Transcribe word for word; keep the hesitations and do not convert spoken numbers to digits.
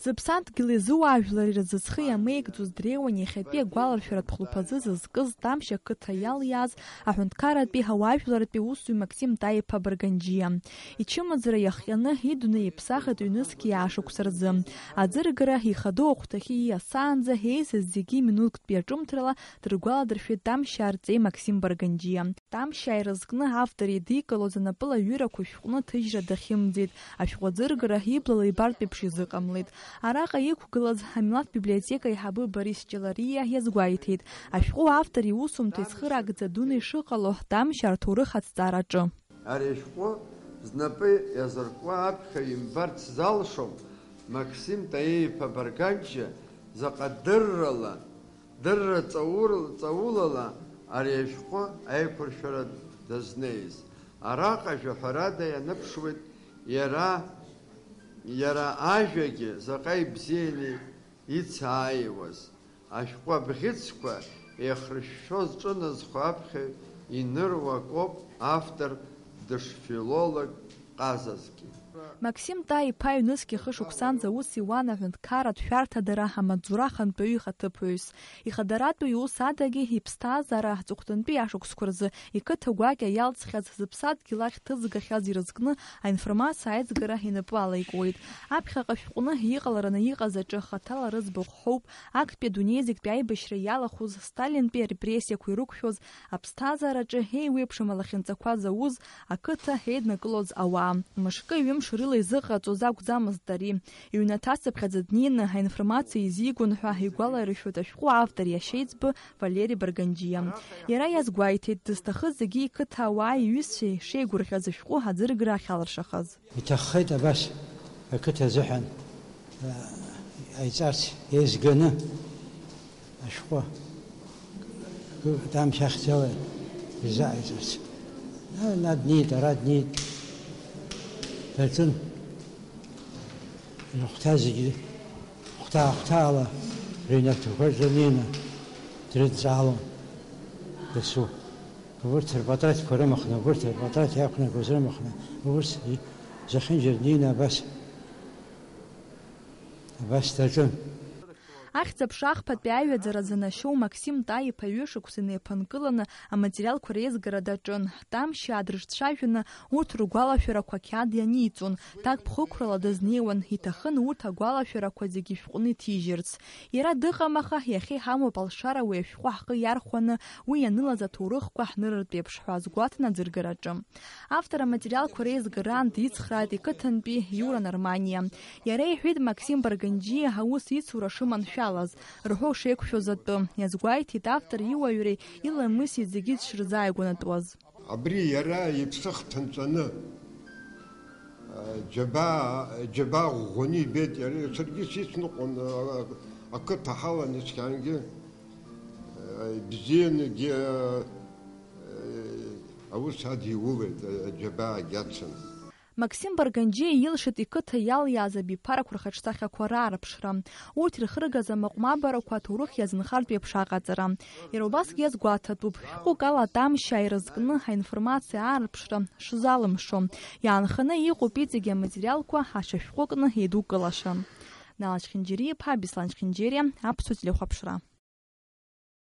Зыԥсадгьыл изуаажәлар рзы зхы иамеигӡоз дреиуан иахьатәи агәаларшәаратә хәылԥазы зызкыз Тамшь ақыҭа иалиааз аҳәынҭқарратәи ауаажәларратәи усзуҩ Максим Таиԥа Барганџьиа. Ичымазара иахҟьаны идунеи иԥсахит ҩнызқь иаашықәса рзы. Аӡыргара ихадоу ахәҭахьы ииасаанӡа еизаз зегьы минуҭктәи аҿымҭрала дыргәаладыршәеит Тамшьаа рҵеи Максим Барганџьиа. Тамшьаа ирызкны автор идикылоз анапылаҩырақәа шәҟәны ҭыжьра дахьымӡеит, ашәҟәы аӡыргара иблала ибартә еиԥш изыҟамлеит. Араҟа иқәгылаз амилаҭтә библиотека аиҳабы Борис Ҷалариа иазгәеиҭеит, ашәҟәы автор иусумҭа ицхыраагӡа дуны ишыҟало Тамшьаа рҭоурых аҭҵаараҿы. Ари ашәҟәы знапы иазыркуа аԥхьаҩ имбарц залшом, Максим Таиа-иԥа Барганџьиа заҟа дыррала, дырра ҵаур-, ҵаулала ари ашәҟәы аиқәыршәара дазнеиз. Араҟа жәаҳәарада ианыԥшуеит иара, иара ажәагьы заҟа ибзианы ицааиуаз. Ашәҟәы абӷьыцқәа еихыршәшәо зҿыназхо аԥхьаҩ иныруа акоуп автор дышфилолог ҟазазгьы. Максим Таиа-иԥа ҩнызқь хышықәсанӡа аус иуан аҳәынҭқарратә шәарҭадара амаҵзура ахантәаҩы ихаҭыԥуаҩс. Ихадаратәу иус адагьы иԥсҭазаара аҵыхәтәантәи ашықәсқәа рзы иқыҭа гәакьа иалҵхьаз, зыԥсадгьыл ахь ҭызгахьаз ирызкны аинформациа аизгара инапы алаикуеит. Аԥхьаҟа шәҟәны иҟалараны иҟаз аҿы хаҭала рыӡбахә ҳәоуп, актәи адунеи зегьтәи аибашьра иалахәыз, Сталинтәи арепрессиақәа ирықәшәоз, аԥсҭазаараҿы еиуеиԥшым алахьынҵақәа зауз, ақыҭа еиднакылоз ауаа. Мышкы-ҩымш рыла изыҟаҵоз акәӡамызт ари. Иҩнаҭа цыԥхьаӡа днеины аинформациа изигон ҳәа игәалаиршәоит ашәҟәы автор иашьеиҵбы Валери Барганџьиа. Иара иазгәеиҭеит, дызҭахыз зегьы иқыҭа ауаа иҩызцәеи шеигәырӷьаз ашәҟәы аӡыргара ахьалыршахаз. Иҭаххеит абас ақыҭа азыҳәан, а, аиҵарц еизганы ашәҟәы Тамшь ахьӡала изааиҵарц. А, ана днеит, ара днеит. Даҿын. Рыхәҭа зегьы хәҭаа-хәҭаала рыҩнаҭақәа рҿы днеины дрыдҵаалон дасу. Урҭ рпатреҭқәа рымхны, урҭ рпатреҭ иақәнагоз рымхны, урҭ зехьынџьара днеины абас, абас даҿын. Ахьӡ-аԥша ахԥатәи аҩаӡара занашьоу Максим Таиа-иԥа ҩышықәса инеиԥынкыланы аматериалқәа реизгара даҿын. Тамшьаа дрыҿцәажәаны, урҭ ргәалашәарақәа ақьаад ианиҵон, ҭакԥхықәрала дазнеиуан, иҭахын урҭ агәалашәарақәа зегьы ишәҟәны иҭижьырц. Иара дыҟам, аха иахьа иҳамоуп алшара уи ашәҟәы ҳхы иархәаны, уи ианылаз аҭоурыхқәа ҳнырыртә еиԥш ҳәа азгәаҭан аӡыргараҿы. Автор аматериалқәа реизгараан дицхрааит иқыҭантәи Иура Нарманиа. Иара иҳәеит Максим Барганџьиа аус ицура шыманшәалаз, рҳәо шеиқәшәоз атәы. Иазгәеиҭеит автор иуаҩреи иламыси зегьы дшырзааигәанатәуаз. Абри иара иԥсы хҭынҵаны, џьабаа, џьабаа ӷәӷәаны ибеит иара, саргьы сицныҟәон, ақыҭа ҳалан есқьынгьы, ибзиангьы, аус адиулеит, аџьабаагьы ацын. Максим Барганџьиа илшеит иқыҭа иалиааз абиԥарақәа рхаҿсахьақәа раарԥшра, урҭ ирхыргаз амаҟә-мабарақәа аҭоурых иазынхартә еиԥш аҟаҵара. Иара убасгьы иазгәаҭатәуп, шәҟәык ала Тамшьаа ирызкны аинформациа аарԥшра шзалымшо. Иаанханы иҟоуп иҵегьы аматериалқәа ашьашәҟәы кны еидукылаша. Нала Чхинџьириа-иԥа, Беслан Чхинџьириа, Аԥсуа телехәаԥшра.